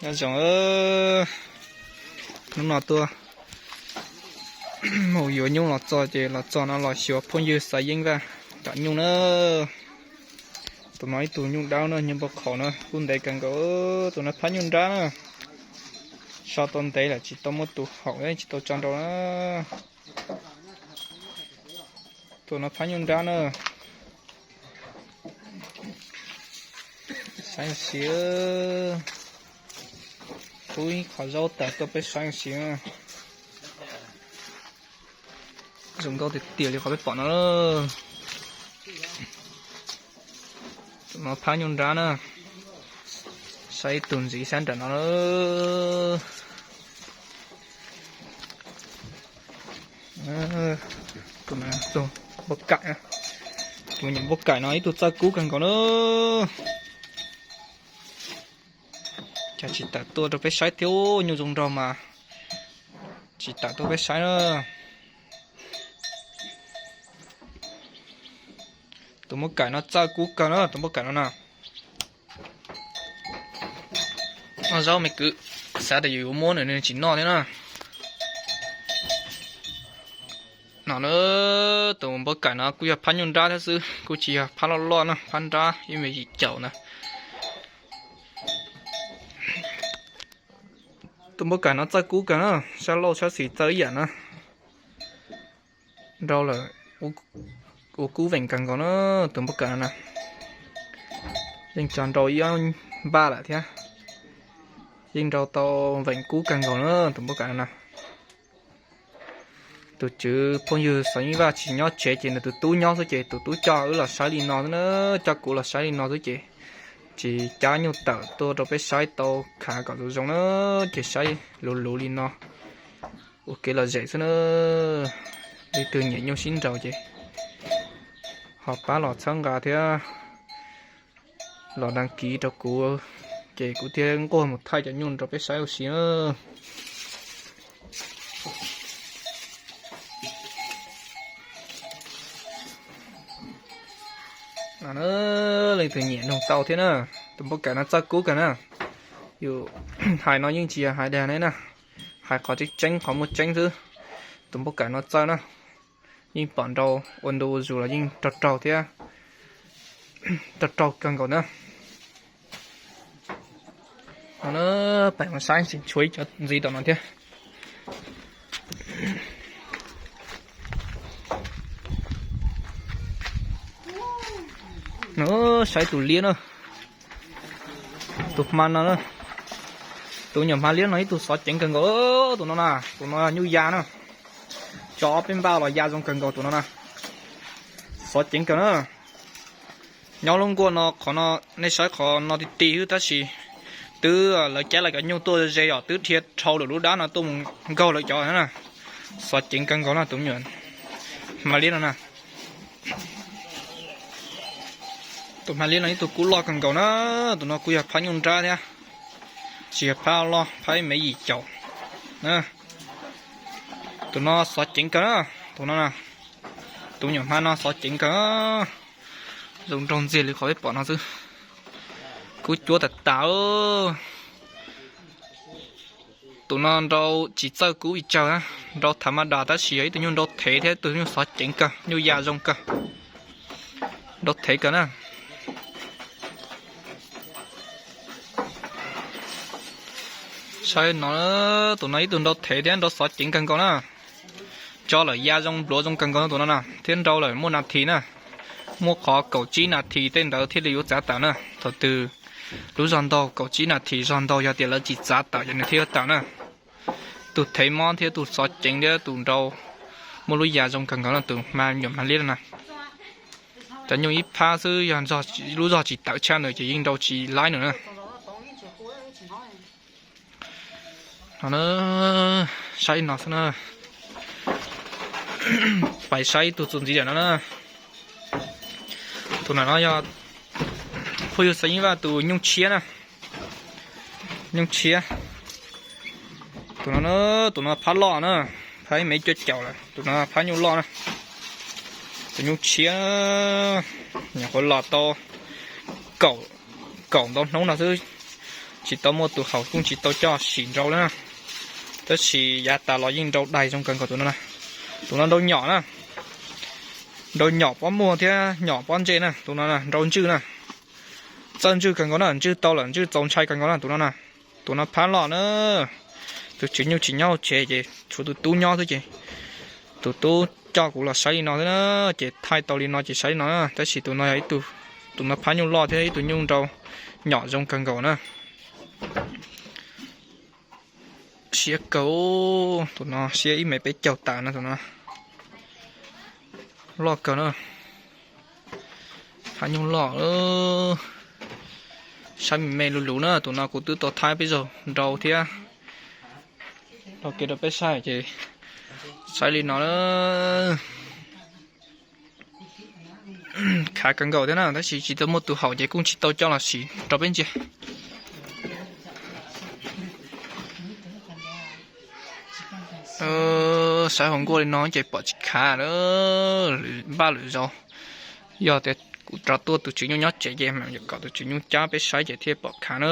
Nyob zoo, hnub no tuaj mus yuav nyuj los txog ces los txog no los xyuas phooj ywg Xaiv Yeeb Vaj tom nyuj na. Tus no ib tug nyuj dawb na, nyuj npau qhaum na, kuj ntev kawg nkaus. Tus no phab nyuj nrab na, so tau ntev lawm tsis tau muaj tus haum, tsis tau tso nrau na. Tus no phab nyuj nrab na. Saib ua si, pub ib qho zaub tawm tuaj peb saib ua si. Zoo nkauj tiag tiag li qhov peb pom no. Tus no phab nyuj nrab na. Saib ib tug ntxiv sab nram no. Tus npauj kaim, tus me nyuam npauj kaim no ib tug txawj kub kawg nkaus na. Cas tsis tawm tuaj rau peb saib thiab, nyuj zoo nraug mas tsis tawm tuaj peb saib na. Tus npauj kaim no txawj kub kawg na, tus npauj kaim no na. Noj zaub me kwv, xav tias yus yuav muab nws nws tsis noj thiab na. No na, tus npauj kaim no kuj yog phab nyuj nrab thiab xwb, kuj tsis yog phab loj loj na, phab nrab ib me yim caum ntawd. Tus npauj kaim no txawj kub kawg na, sab laug sab xis txawj ib yam na. Nrau lawm ua kub veem kawg nkaus na, tus npauj kaim no na. Yeej tso nrau ib ob npaj lawm thiab. Yeej nrau tau veem kub kawg nkaus na, tus npauj kaim no na. Tus tswv phooj ywg Xaiv Yeeb Vaj tsis nyob tsev ces nws tus tub nyob xwb ces tus tub coj wb los saib li no xwb na, coj kuv los saib li no xwb ces tsis cab nyuj tawm tuaj rau peb saib tau, khav kom zoo zoo na, ces saib luv luv li no ua kev lom zem xwb na. Leej twg nyiam nyuj sib nraus ces ho pab los txhawb nqa thiab los đăng ký rau kuv, ces kuv thiaj nquag mus thaij cov nyuj rau peb saib ua si na. Leej twg nyiam nug tau thiab na. Tus npauj kaim no txawj kub kawg na. Yus hais no yeej tsis yog hais dag ne na, hais qhov tseeb tseeb qhov muaj tseeb xwb. Tus npauj kaim no txawj na, yeej pom nrau ua ntu ua zus los yeej raug raug thiab, raug raug kawg nkaus na. No na, peb mus saib tsis tshuav ib cov ntxiv tom no thiab. No, saib tus liab na, tus hma no na, tus nyuam hma liab no ib tug xov ceev kawg nkaus, tus no na, tus no nyuj ya na, tso ob peb npaj los ya zoo kawg nkaus tus no na, xov ceev kawg na. Nyob lub nkuaj no, qhov no nej saib qhov no ti ti xwb tab sis twb lawv caij lawv cov nyuj tuaj ze os, twb dhia dhau lawm lub dab no tuaj mus nkaug lawv cov na. Xov ceev kawg nkaus na tus nyuam hma liab no na. Tus hma liab no ib tug kub loj kawg nkaus na, tus no kuj yog phab nyuj nrab thiab, tsis yog phab loj, phab ib mev yim caum. Tus no xov ceev kawg na, tus no, tus nyuam hma no xov ceev kawg. Zoo nraug ntxiag li qhov peb pom no xwb, kub cuab tas tas. Tus no nrau tsis txawj kub pes tsawg, nrau thav ma das tab sis yog ib tug nyuj nrau thev thiab ib tug nyuj xov ceev kawg, nyuj ya zoo kawg, nrau thev kawg na. Saib no, tus no ib tug nrau thev thiab nrau xov ceev kawg nkaus na. Tso lawm ya zoo npluav zoo kawg nkaus tus no na, thiab nrau lawm muaj nas this na, muaj qhov kaum tsib nas this tej ntawd thiaj li yuav txav tawm na. Thaum twg lub zog ntaug kaum tsib nas this zog ntaug yog tias lawv tsis txav tawm ces nws thiaj yuav tawm na. Tus thev mob thiab tus xov ceev thiab tus nrau muaj lub ya zoo kawg nkaus no tus hma nyuam hma liab no na. Cov nyuj ib phab xwb yog lub zog tsis tawm tshaj nws ces yeej nrau tsis laib nws na. No, saib no xwb na. Pais saib ib tug txuas ntxiv lawm no na. Tus no no yog phooj ywg Xaiv Yeeb Vaj tus nyuj tshiab na. Nyuj tshiab. Tus no, tus no phab loj na, phab ib mev cuaj caum lawm, tus no phab nyuj loj na. Tus nyuj tshiab, nyuam qhuav los tau kaum ntau hnub no xwb, Tsis tau muaj tus haum kuj tsis tau coj sim nrau na. Tab sis yav tas los yeej nrau dais zoo kawg nkaus tus no na. Tus no nrau nyom na, nrau nyom pob muag thiab nyom pob ntseg na. Tus no nrau ntswj na, txawj ntswj kawg nkaus na, ntswj tau lawm ntswj txaus ntshai kawg nkaus na tus no na. Tus no phab loj na. Tus tswv nyuj tsis nyob hauv tsev ces tshuav tus tub nyob xwb ces tus tub coj kuv los saib li no xwb na, ces thaij tau li no ces saib li no na. Tab sis tus no yog ib tug, tus no phab nyuj loj thiab ib tug nyuj nrau nyom zoo kawg nkaus na. Siab kawg, tus no siab ib mev peb caug tas no tus no. Loj kawg na, phab nyuj loj. Saib me me lug lug na, tus no kuv twb tau thaij peb zaug nrau thiab los kev rau peb saib ces saib li no na. Khav kawg nkaus thiab na, tab sis tsis tau muaj tus haum ces kuj tsis tau coj los sim rau peb ntsia. Saib hauv nkuaj li no ces pom tsis khav lawm, npaj lwm zaus yog tias kuv rov tuaj tus tswv nyuj nyob tsev ces mam kom tus tswv nyuj cab peb saib ces thiaj pom khav na.